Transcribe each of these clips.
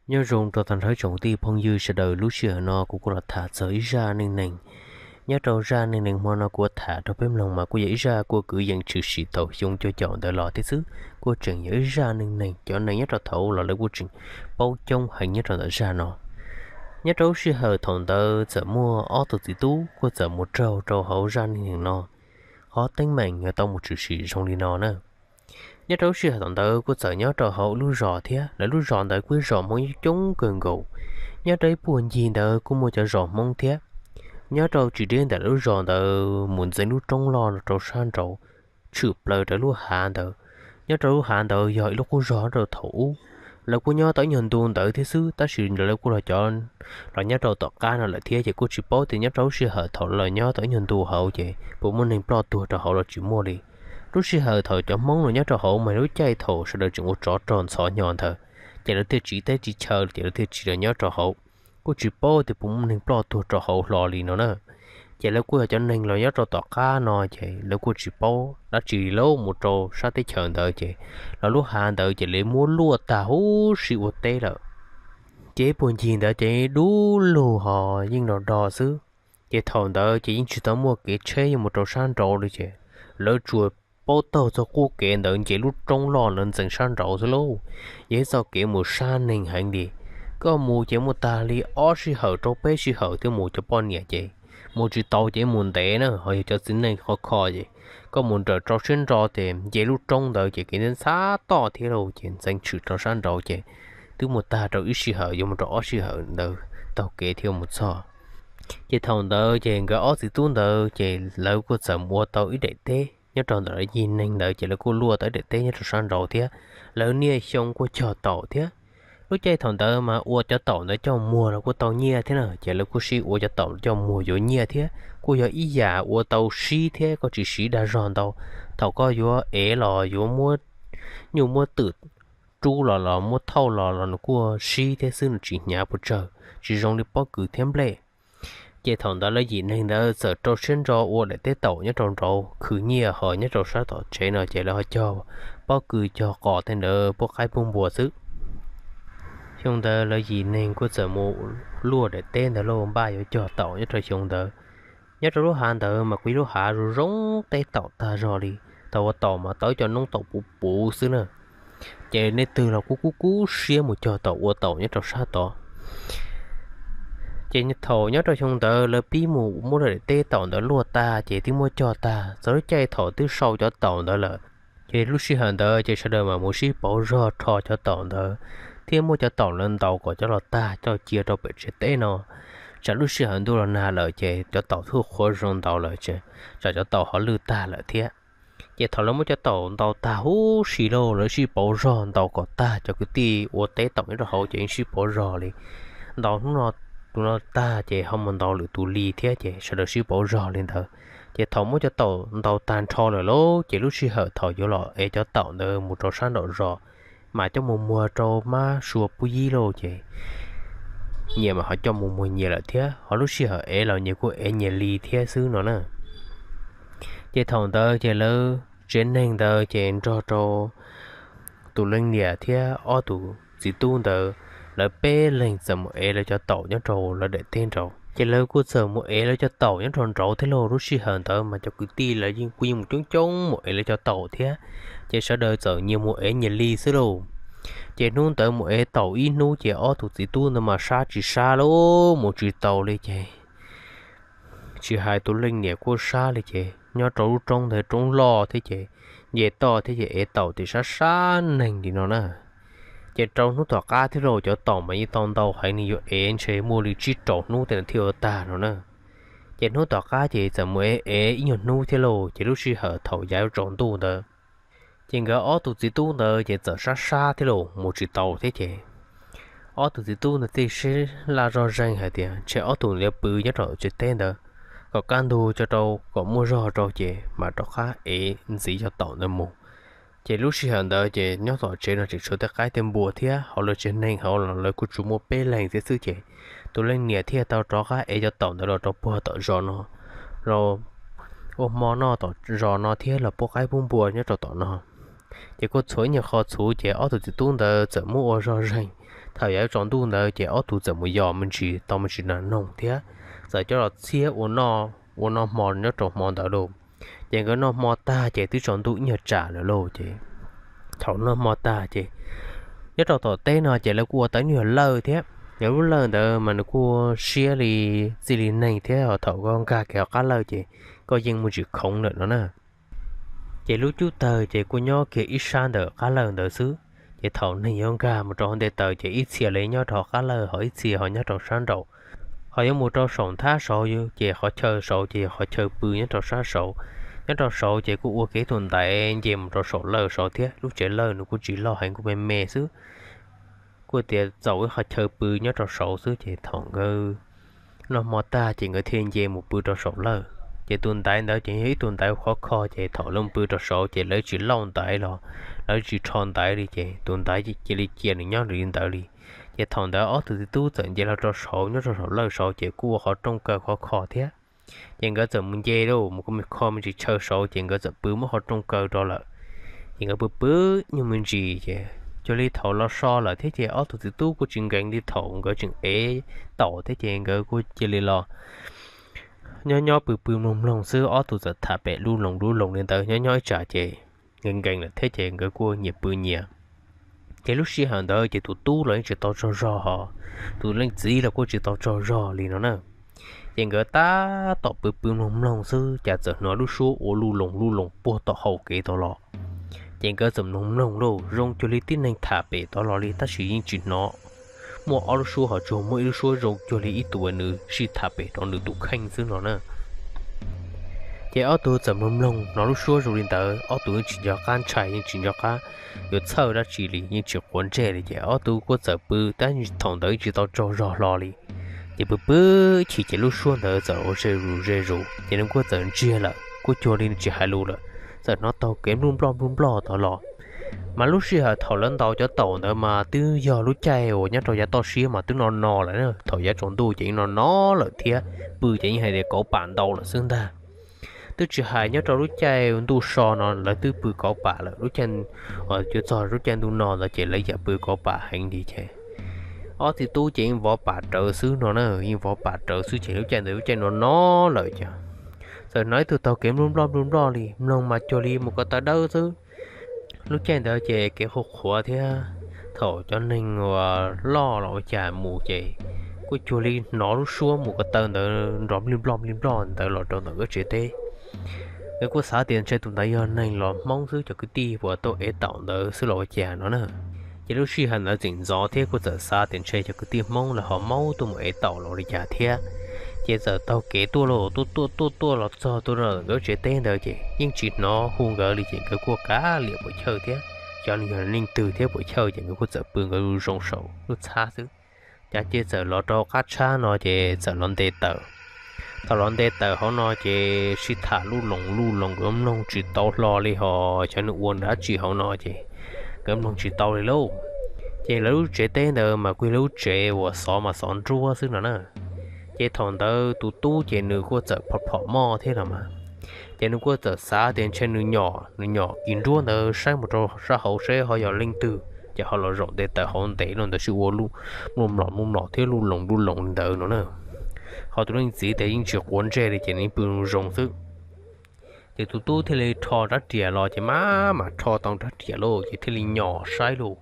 Nyob zoo rau tag nrho tsoom tij phooj ywg sawv daws, lub sij hawm no kuv kuj los tham txog ib zaj neej neeg. Nyob rau zaj neej neeg hmo no kuv tham rau peb mloog mas kuj yog ib zaj kuj kwv yees tshwm sim thaum xyoo cuaj caum ntawd los thiab xwb, kuj tseem yog ib zaj neej neeg cov neeg nyob rau thaum ub los lawv kuj tseem paub coob heev nyob rau ntawm zaj no. Nyob rau lub sij hawm thaum ntawd txawm muaj ob tug txiv tub kuj txawm mus raug rau hauv zaj neej neeg no, qhov teeb meem yuav tau mus tshwm sim zoo li no na. Nyob rau lub sij hawm thaum ntawd kuj txawm nyob rau hauv ib lub zos thiab, lawv lub zos ntawd kuj ib zos Hmoob coob kawg nkaus. Nyob rau ib puag ncig ntawd kuj muaj cov zos Hmoob thiab. Nyob rau tsis deb ntawm lawv lub zos ntawd mus ntxeev lub roob loj rau sab nraud, tshwm plaws rau lub hav ntawd. Nyob rau lub hav ntawd yog ib lub qub zog rau thaum ub, lawv kuj nyob tau ib nyuag ntu ntawd thiab xwb, tab sis lawv kuj los cov los nyob rau tom qab no lawm thiab ces kuj tsis paub tias nyob rau lub sij hawm thaum lawv nyob tau ib nyuag ntu hauv ces puas muaj neeg ploj tuag rau hauv los tsis muaj li. Lub sij hawm thaum cov Hmoob los nyob rau hauv mas lub caij thaum sawv daws tseem ua tsov rog ntxhov hnyo ntawd, ces lawv thiaj tsiv teb tsiv chaw ces lawv thiaj tsiv los nyob rau hauv. Kuj tsis paub tias puas muaj neeg ploj tuag rau hauv hlo li no na. Ces lawv kuj yog cov neeg los nyob rau tom qab no ces lawv kuj tsis paub dab tsi li lauj, mus rau sab teb chaws ntawd ces los lub hav ntawd ces lawv muab luaj tag huv si ua teb lawm. Ces ib puag ncig ntawd ces dub lug ho yeej do do xwb. Ces thaum ntawd ces yeej tsis tau muaj kev tsheb yuav mus rau sab nraud li ces lawv tsuas paub taug txoj qub kev ntawd nce lub roob loj ntawd ntxeev sab nraud xwb lauj. Yog ib txoj kev mus sab neeg heev li. Koj mus ces mus tag li ob sij hawm rau peb sij hawm thiaj mus, cov poj niam ces mus tsis tau ces mus ntev na, ho yog cov txiv neej khov kho ces koj mus nrawm rau siab ntso ces nce lub roob ntawd ces kev ntxhab toj thiab lauj, ces ntxeev tshwm rau sab nraud ces twb mus tag rau ib sij hawm yuav mus rau ob sij hawm ntawd taug kev thiaj mus txog. Ces thaum ntawd ces nkawd ob txiv tub ntawd ces lawv kuj txawm mus ua tau ib daim teb nyob rau ntawm lawv yim neeg ntawd ces lawv kuj luaj tau ib daim teb nyob rau sab nraud thiab. Lawv niaj xyoo kuj cog taum thiab. Lub caij thaum ntawd mas ua cov taum ntawd coj muag los kuj tau nyiaj thiab na, ces lawv kuj sib ua cov taum coj muag yuav nyiaj thiab, kuj yog ib yam ua tau sib thiab, koj tsis siv dag zog ntau. Thaum koj yuav ev los yuav muab nyuj muab twm rub los los muab thauj los los nws kuj sib thiab xwb, nws tsis hnyav puas tsawg, tsis zoo li pob kws thiab nplej. Ces thaum ntawd lawv yim neeg ntawd txawm rau siab ntso ua daim teb taum nyob rau nraud khwv nyiaj, ho nyob rau sab tom tsev no ces lawv ho cog pob kws cog qos tej ntawd pub qaib pub npua xwb. Xyoo ntawd lawv yim neeg kuj txawm mus luaj daim teb ntawd los npaj yuav cog taum nyob rau xyoo ntawd. Nyob rau lub hav ntawd mas kuj ib lub hav zoo zoo teb taum tag zog li. Thaum ua taum mas tau cov noob taum puv puv xwb na. Ces nej twg los kuj kub kub siab mus cog taum ua taum nyob rau sab tod. Ces thaum nyob rau xyoo ntawd lawv pib mus muab daim teb taum ntawd luaj tag ces twb muab cog tag, txog lub caij thaum twb sau cov taum ntawd lawm. Ces lub sij hawm ntawd ces sawv daws mas mus sib pauv zog rho cov taum ntawd, thiab muab cov taum lawv ntaus kom cov los tag coj cia rau pem tsev teb no. Tsam lub sij hawm ntuj los nag lawm ces cov taum thiaj qhuav zoo ntaus lawm, tsam cov taum ho lwj tag lawm thiab. Ces thaum lawv muab cov taum ntaus tag huv si lauj, lawv sib pauv zog ntaus kom tag, cov kwv tij ua teb taum nyob rau hauv ces yeej sib pauv zog li. Ntaus hnub no tus no tag ces ho mus ntaus lwm tus li thiab ces sawv daws sib pauv zog li ntawd. Ces thaum muab cov taum ntaus tag nrho lawm lauj, ces lub sij hawm thaum yuav los ev cov taum ntawd mus rau sab nraum zos, mas coj mus muag rau mab sua pub yib lauj ces nyias mas ho coj mus muag nyias lawm thiab, ho lub sij hawm ev los nyias kuj ev nyias li thiab xwb no na. Ces thaum ntawd ces lawv tsev neeg ntawd ces nrog rau tus leej niam thiab ob tus txiv tub ntawd, lawv peb leeg txawm mus ev lawv cov taum nyob rau lawv daim teb nraud. Ces lawv kuj txawm mus ev lawv cov taum nyob rau nraud thiab lauj. Lub sij hawm ntawd mas cov kwv tij lawv yeej kuj yeej mus coob coob mus ev lawv cov taum thiab, ces sawv daws txawm nyias mus ev nyias li xwb lauj. Ces hnub ntawd mus ev taum ib hnub ces ob tus txiv tub ntawd mas sab tsis sab lauj, mus tsis tau li ces tsis hais tus leej niam kuj sab li ces nyob rau lub roob ntawd roob loj thiab ces nce toj thiab ces ev taum ces sab sab neeg li no na. Ces rau hnub tom qab thiab lauj, cov taum mas yeej tau ntau heev, nws yuav ev ntshe muaj li tsib rau hnub tej no thiaj ua tag no na. Ces hnub tom qab ces txawm mus ev ev ib nyuag hnub thiab lauj, ces lub sij hawm thaum yav yuav tsaus ntuj ntawd, ces nkawd ob tus txiv tub ntawd ces txawm sab sab thiab lauj, mus tsis tau thiab ces ob tus txiv tub ntawd thiaj sib laj zoj zeeg hais tias ntshe ob tug yuav pw nyob rau tsev teb ntawd kom kaj ntug tso rau kom muaj zog rau ces mam rov qab ev ntxiv cov taum ntawd mus. Ces lub sij hawm ntawd ces nyob tom tsev no tseem tshuav tej qaib tej npua thiab, hauv lawv tsev neeg hauv los lawv kuj tsuas muaj peb leeg thiab xwb ces tus leej niam thiaj tau rov qab ev cov taum ntawd los rau puag tom zos no los ua hmo noj tom zos no thiab los pub qaib pub npua nyob rau tom no. Ces kuj txhuav ib nyuag qho txhuv ces ob tug txiv tub ntawd txawm muab ua zog zeeg Thaum yav tsaus ntuj ntawd ces ob tug txawm mus yos me ntsis tau me ntsis nas noog thiab txawm coj los txhiab ua noj hmo nyob rau hmo ntawd lauj. Ces nkawd noj hmo tag ces twb tsaus ntuj ib nyuag tsam lawm lauj ces thaum noj hmo tag ces nyob rau tom teb no ces lawv kuj ua tau ib nyuag lawj thiab. Yog lub lawj ntawd mas nws kuj siab li txij li neeg thiab ho thaum koj nkag kiag hauv qab lawj ces koj yeej muaj tsis khoov lawm no na. Ces lub cub tawg ces kuj nyob kiag ib sab ntawm qab lawj ntawd xwb. Ces thaum neeg yuav nkag mus rau hauv nte taws ces ib txhia li nyob rau qab lawj ho ib txhia ho nyob rau sab nraud. Ho yuav mus rau saum nthab saud ces qhov chaw saud ces yog qhov chaw pw nyob rau sab saud. Nyob rau saud ces kuj ua kiag ib tug ntaiv nce mus rau saum lawj saud thiab. Lub tsev lawj nws kuj tsis loj heev, kuj me me xwb, kuj tias txaus ib qhov chaw pw nyob rau saud xwb. Ces thaum nkawd noj hmo tag ces nkawd thiaj nce mus pw rau saum lawj. Ces tus ntaiv ntawd ces yog ib tug ntaiv khov kho, ces thaum lawv pw rau saud ces lawv tsis lauj ntaiv los lawv tsis rho ntaiv li, ces tus ntaiv cia li cia nws nyob li ntawd li. Ces thaum ntawd ob tug txiv tub txawm nce los rau saud nyob rau saum lawj saud ces kuj ua qhov rooj kaw khov kho thiab. Ces nkawd txawm mus nce lauj, mus kho me ntsis chaw saud ces nkawd txawm pw muab qhov rooj kaw rau lawm. Ces nkawd pw pw nyuag me ntsis ces cuag li thaum los so lawm thiab ces ob tug txiv tub kuj tsis nkees li thaum nkawd tseem ev taum thiab ces nkawd kuj cia li los nyob nyob pw pw mloog mloog xwb. Ob tug txawm tham pem lub loos lub loos li ntawd nyob nyob ib tsam ces nkees nkees lawm thiab ces nkawd kuj nyias pw nyias. Ces lub sij hawm ntawd ces tus tub los yeej tsis tau tsaug zog ho tus leej txiv los kuj tsis tau tsaug zog li no na. Ces nkawd tab tom pw pw mloog mloog xwb cas txawm hnov lub suab ua luj loos luj loos puag tom hau kev tau los. Ces nkawd txawm mloog mloog lauj, zoo cuag li tib neeg tham pem tod los li tab sis yeej tsis hnov muaj ob lub suab ho tsuas muaj ib lub suab zoo cuag li ib tug nws sib tham pem rau nws tus kheej xwb no na. Ces ob tug txawm mloog mloog hnov lub suab zoo li ntawd, ob tug yeej tsis nco qab ntshai, yeej tsis nco qab yuav txhawj dab tsi li, yeej tsis quav ntsej li. Ces ob tug kuj txawm pw tab thaum ntawd tsis tau tsaug zog hlo li. Ces pw pw chim ces lub suab ntawd txawm ua ze zus ze zus, ces nws kuj txawm ntsiag lawm, kuj cuag li tsis hais lus lawm, txawm hnov taug kev nploj nploj nploj nploj tod los. Mas lub sij hawm thaum lawv ntaus cov taum ntawd mas twb yog lub caij uas nyob rau yav toj siab mas twb no no lawm, thaum yav tsaus ntuj ces yeej no no lawm thiab, pw ces yeej hais tias kauv pam ntau lawm xwb ntag. Twb tsis hais nyob rau lub caij ntuj so no lawv twb pw kauv pam lawm, lub caij uas yuav txog lub caij ntuj no ntawd ces lawv yam pw kauv pam heev li ces ob txiv tub ces yeej vov pam rawv xwb no na, yeej vov pam rawv xwb ces lub caij ntawd lub caij no no lawm ces txawm hnov ib tug taug kev nploj nploj nploj nploj li, mloog mas cuag li mus ko taw dawb xwb. Lub caij ntawd ces kev qhuav qhuav thiab, thaum cov neeg uas loj los ua cas mus ces kuj cuag li hnov lub suab mus ko taw ntawd nrov nplij nploj nplij nploj ntawd los rau ntawm nkawd tsev teb. Nkawd kuj xav tias ntshe tus ntawd yog neeg los Hmoob xwb, cov kwv tij uas tuaj ev taum ntawd xwb los ua cas no na. Ces lub sij hawm ntawd tseem ntxov thiab kuj txawm xav tias ntshe cov kwv tij Hmoob lawv ho maub tuaj mus ev taum los li cas thiab. Ces txawm taug kev tuaj los tuaj tuaj tuaj tuaj los txog tuaj rau nkawd tsev teb ntawd ces yeej tsis hnov hu nkawd li ces nkawd kuj kav liam puas chawj thiab, xyov nws yog leej twg thiab puas chawj ces nkawd kuj txawm pw nkawd zoo saum lub txhab xwb. Cas ces txawm los rau qab tshab no ces txawm los nte taws. Thaum los nte taws hauv no ces sib tham lub loos lub loos nkawd mloog tsis tau hlo li ho, xyov nws ua dab tsi hauv no ces nkawd mloog tsis tau li lauj. Ces lawv lub tsev teb ntawd mas kuj yog lub tsev uas xov mas xov nruab xwb no na. Ces thaum ntawd tus tub ces nws kuj txawm phom phom moj thiab no mas, ces nws kuj txawm xav tias ntshe nws nyom nws nyom kis nruab ntawd saib mus rau sab hauv seb ho yog leej twg ces ho los zaum nte taws hauv ntev no ntawd sib ua lub mlom mlom thiab lub loos lub loos li ntawd no na. Ho tus leej txiv tias yeej tsis quav ntsej li ces nws pw zoo xwb. Ces tus tub thiaj li rho rab riam los ces mam mam rho tau rab riam lauj ces thiaj li nyom saib lauj.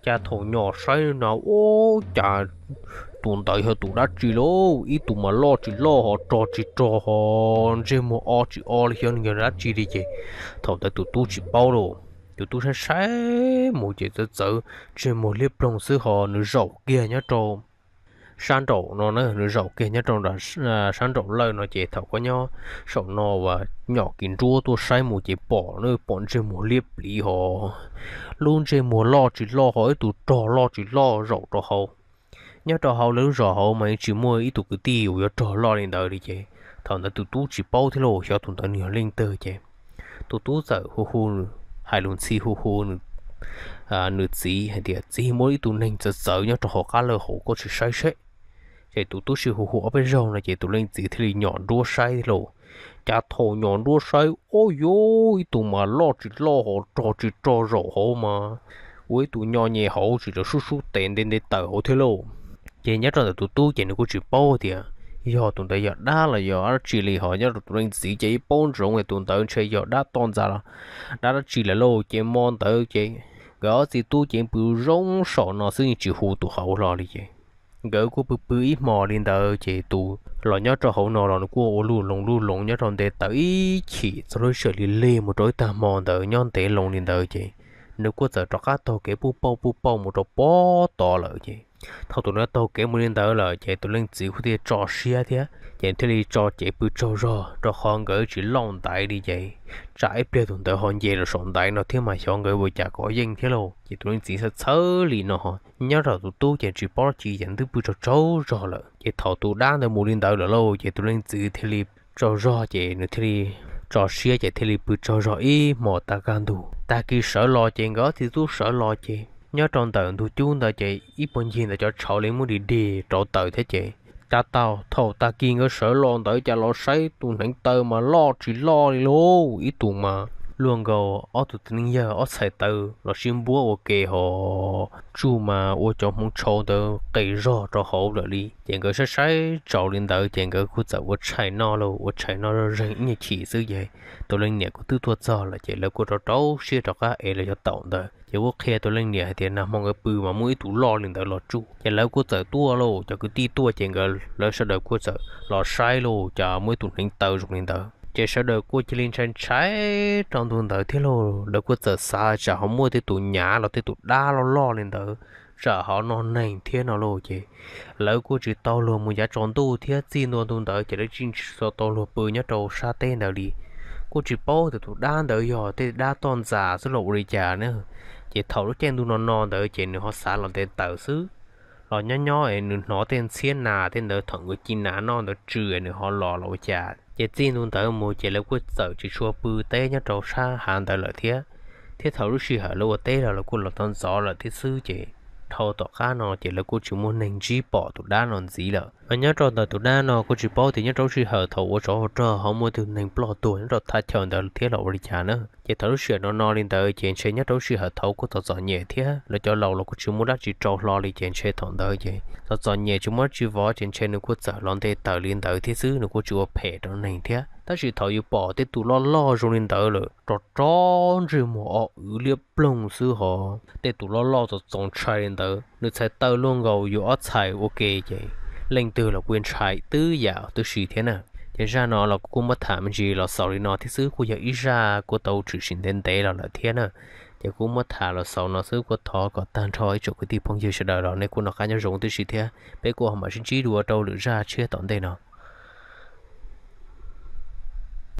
Cas thaum nyom saib no ua cas tus ntawd yog tus dab tsi lauj, ib tug mas loj tsis loj ho rog tsis rog ho ntsej muag o tsis o li, xyov nws yog dab tsi li ces thaum ntawd tus tub tsis paub lauj. Tus tub saib saib mus ces txawv txawv ntsej muag liab ploog xwb ho nws zaum kiag nyob rau sab nraum no na, nws zaum kiag nyob rau sab nraum lawj no ces thaum koj nyob saum no uas nyom kis nruab tuaj saib mus ces pom na, pom ntsej muag liab pliv ho lub ntsej muag loj tsis loj ho ib tug rog loj tsis loj zaum rau hauv. Nyob rau hauv lawv lub zos hauv mas yeej tsis muaj ib tug kwv tij uas yuav rog loj li ntawd li ces thaum ntawd tus tub tsis paub thiab lauj, xyov tus ntawd nws yog leej twg ces tus tub txawm hu hu, hais lus ntxhi hu hu nws txiv hais tias, Txiv, muaj ib tug neeg txawv txawv nyob rau hauv qab lawj hauv, koj tsis saib seb. Ces tus tub sib hu hu ob peb zaug no ces tus leej txiv thiaj li nyom nruab saib thiab lauj. Cas thaum nyom nruab saib, ua yuav ib tug mas loj tsis loj ho rog tsis rog zaum hauv mas ua ib tug nyo nyem hauv tsis tau sub sub tes nte nte taws hauv thiab lauj. Ces nyob rau ntawm tus tub ces nws kuj tsis paub tias yog tus ntawd yog dab los yog dab tsi li, ho nyob rau tus leej txiv ces ib paub ntsoov tus ntawd ntshe yog dab toj ntxas los dab dab tsi lawm lauj. Ces hmo ntawd ces nkawd ob txiv tub ces pw zoo saum no xwb yeej tsis hu tus hauv hlo li ces nkawd kuj pw pw ib hmos li ntawd ces tus los nyob rau hauv no los nws kuj ua luj loos luj loos nyob rau nte taws ib chim txog lub sij hawm li lig mus rau ib tag hmo ntawd nyob ntev loo li ntawd ces nws kuj txawm rov qab taug kev puj pauj puj pauj mus rau pem tod lawm ces thaum tus no taug kev mus li ntawd lawm ces tus leej txiv kuj thiaj tso siab thiab ces thiaj li tso cev pw tsaug zog rau qhov nkawd tsis loj ntaiv li ces tsam ib pliag tus ntawd ho nce los saum ntaiv no thiab mas xyov nkawd ua cas kov yeej thiab lauj. Ces tus leej txiv txhawj txhawj li no nyob rau tus tub ces tsis paub dab tsi ces twb pw tsaug tsaug zog lawm ces thaum tus dab ntawd mus li ntawd lawm lauj ces tus leej txiv thiaj li tsaug zog ces nws thiaj li tso siab ces thiaj li pw tsaug zog ib hmos tag kaj ntug. Tag kis sawv los ces nkawd ob txiv tub sawv los ces nyob rau ntawm ntug cub ntawd ces ib puag ncig ntawd cov tshauv li muab dig dig rauv taws thiab ces cas tau thaum tag kis nkawd sawv los ntawd cas los saib tus hneev taw mas loj tsis loj li lauj, ib tug mas luaj nkaus ob tug txiv neej yawg ob txhais taw los sib npuab ua ke ho tsuj mas ua cov hmoov tshauv ntawd qes zog rau hauv lawm li ces nkawd saib saib tsaus li ntawd ces nkawd kuj txawm ua tshais noj lauj. Ua tshais noj zeeg ib nyuag chim xwb ces tus leej niam kuj twb tuaj txog lawm ces lawv kuj rau rau siab rov qab ev los cov taum ntawd ces kuj qhia tus leej niam hais tias nag hmo nkawd pw mas muaj ib tug loj li ntawd los tsuj ces lawv kuj txawm tuaj lauj. Cov kwv tij tuaj ces nkawd lawv sawv daws kuj txawm los saib lauj cas muaj ib tug hneev taw zoo li ntawd ces sawv daws kuj cia li ntshai ntshai rau ntu ntawd thiab lauj. Lawv kuj txawm xav tsam ho muaj tej tus nyav los tej tus dab loj loj li ntawd tsam ho noj neeg thiab no lauj ces lawv kuj tsis tau luag mus yav tsaus ntuj thiab txij ntua ntu ntawd ces lawv tsis tau luag pw nyob rau sab teb ntawd li. Kuj tsis paub tias tus dab ntawd yog tej dab toj ntxas xwb los ua li cas na. Ces thaum lub caij ntu no no ntawd ces nws ho xav los nte taws xwb, los nyob nyob es nws hnov tej ntxhiab nas tej ntawd thaum nkawd ci nas noj ntawd tsw es nws ho los los ua cas ces txij ntu ntawd mus ces lawv kuj txawm tsis tshua pw teb nyob rau sab hav ntawd lawm thiab. Thiab thaum lub sij hawm lawv ua teb los lawv kuj los tau ntxov lawm thiab xwb ces dhau tom qab no ces lawv kuj tsis muaj neeg ntsib pom tus dab no ntxiv lawm. Mas nyob rau ntawm tus dab no kuj tsis paub tias nyob rau lub sij hawm thaum ua tsov ua rog ho muaj tus neeg ploj tuag nyob rau thaj chaw ntawd thiab los ua li cas na. Ces thaum lub sij hawm no no li ntawd ces ntshe nyob rau lub sij hawm thaum kuj txom txom nyem thiab lawv cov laus los kuj tsis muaj dab tsi rau hlo li ces ntshe thaum ntawd ces txom txom nyem tsis muaj dab tsi vov ces ntshe nws kuj txawm los nte taws li ntawd thiab xwb, nws kuj tsis ua phem rau neeg thiab. Tab sis thaum yus pom tej tus loj loj zoo li ntawd lawm rov rov ntsej muag o wv liab ploog xwb ho tej tus loj loj txaus txaus ntshai li ntawd nws txhais taw luaj nkaus yus ob txhais ua ke ces leej twg los kuj ntshai twb yam twb si thiab na. Ces zaj no los kuv kuj muab tham me ntsis los xaus li no thiab xwb, kuj yog ib zaj kuj tau tshwm sim ntev ntev los lawm thiab na. Ces kuv muab tham los xaus no xwb, kuj thov kom tag nrho ib tsoom kwv tij phooj ywg sawv daws los nej kuj noj qab nyob zoo tib si thiab peb kuj ho mam sib ntsib dua rau lwm zaj tshiab tom ntej no.